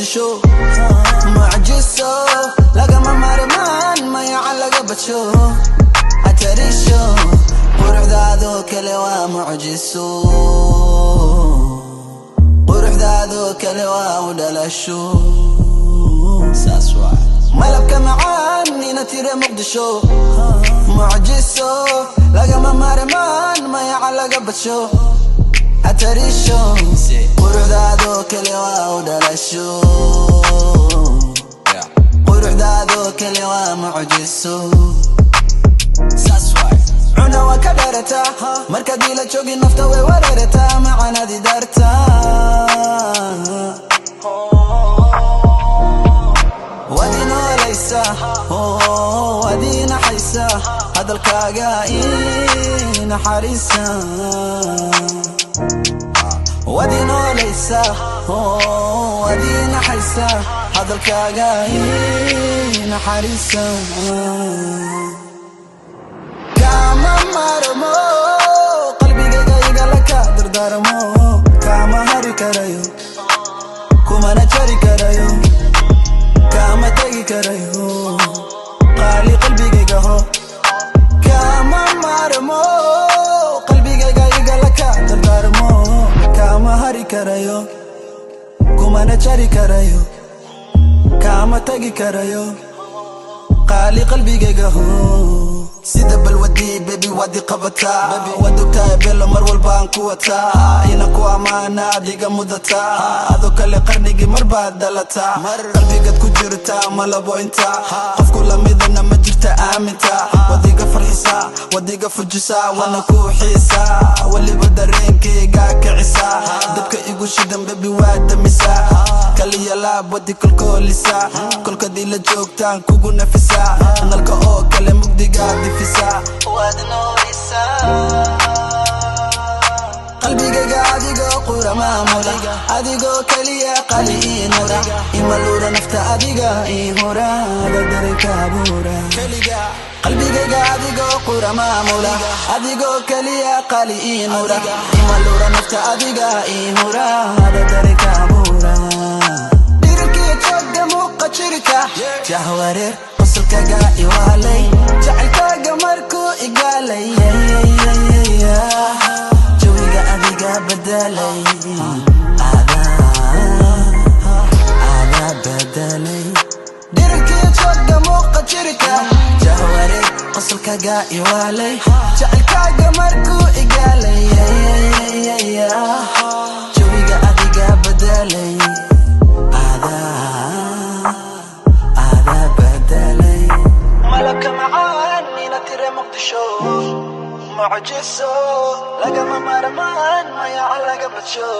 Muqdisho, mucjiso lagama maarmaan, mayaca laga badsho, atarisho, quruxdaadoo kale waa mucjiso, quruxdaadoo kale waa u dhalasho. Saas waay malabka macaan, ina tire Muqdisho, mucjiso lagama maarmaan, mayaca laga badsho, atarisho, quruxdaadoo kale waa u dhalasho, quruxdaadoo kale waa mucjiso. Saas waay cuna waa ka dheerataa, markaad ila joogin nafta way wareerataa, macanadi dartaa. Waad inoolaysaa, waad inaxaysaa, hadalkaaga ii naxariisa. Waad inoolaysaa, waad inaxaysaa, hadalkaaga ii naxariisa. Kama maarmo, qalbigayga igala ka dardaarmo, kama hari karayo, kumana jari karayo, kama tegi karayo, qaali qalbigayga ho. Kama maarmo, qalbigayga igala ka dardaarmo, kama hari karayo, kumana jari karayo, kama tegi karayo, qaali qalbigayga ho. Sida balwadii, baby, waad i qabataa, waad ogtahay belo mar walbaan ku wataa, ina ku ammaanaad iga mudataa, adoo kale qarnigii mar baad dhalataa, qalbigaad ku jirtaa malabo intaa, qofku lamidana ma jirta aaminta. Waad iga farxisaa, waad iga fujisaa, waana ku xiisaa, weliba dareenkayga kicisaa, dabka igu shidan, baby, waa damisaa, kaliya laab wadi kolkoolisaa, kolkaad ila joogtaan kugu nafisaa, nalka oo kale mugdigaa difisaa, waad noolisaa. Qalbigayga adigoo qura maamula, adigoo keliya qali ii nura, imaluura nafta adiga ii huraada dareenka abuura. Qalbigayga adigoo qura maamula, adigoo keliya qali ii nura, imaluura nafta adiga ii huraada dareenka abuura. Dhirirkiyo jooga muuqa jirka, jahwareer qosolkaga iwaalay, jacaylkaaga markuu igaalay, jawiga adiga bedelay, adaa bedelay. Dhirirkiyo jooga muuqa jirka, jahwareer qosolkaga iwaalay, jacaylkaaga markuu igaalay, jawiga adiga bedelay, adaa bedelay. Malabka macaan, ina tire Muqdisho, mucjiso lagama maarmaan, mayaca laga badsho.